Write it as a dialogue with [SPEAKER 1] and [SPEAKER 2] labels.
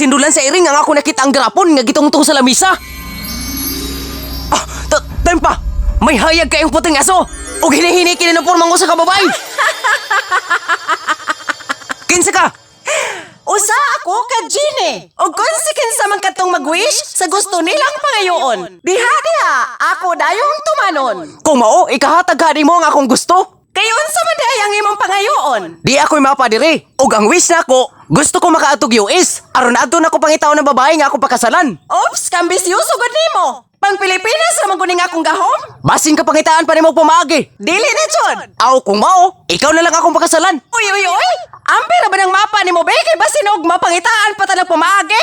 [SPEAKER 1] hindulan sa iring ang ako nakita ang garapon nga gitungtong sa lamisa. Ah, time pa! May hayag kayong puting aso! Og hinihini kini ng pormang usa ka babay! Kinsa ka?
[SPEAKER 2] Usa ako ka Genie. Og kung si kinsa man katong mag-wish sa gusto nilang pangayoon. Diha diha, ako dayong tumanon.
[SPEAKER 1] Kung mao, ikahatag ka mo ang akong gusto.
[SPEAKER 2] Kay unsa man diay ang imong pangayoon?
[SPEAKER 1] Di ako'y mapadiri. Og ang wish nako, gusto ko makaatog US. Aron adto na ko pangitaon ng babae nga akong pakasalan.
[SPEAKER 2] Oops, kambisyoso gud nimo. Pang Pilipinas ra man gud ning akong gahom.
[SPEAKER 1] Basin ka pangitaan pa nimo pamaagi.
[SPEAKER 2] Dili na jud.
[SPEAKER 1] Aw kung mao, ikaw na lang akong pakasalan.
[SPEAKER 2] Uy, uy, uy! Ambi ra ba ng mapa nimo be? Kay basin og mapangitaan pa ta ng pamaagi?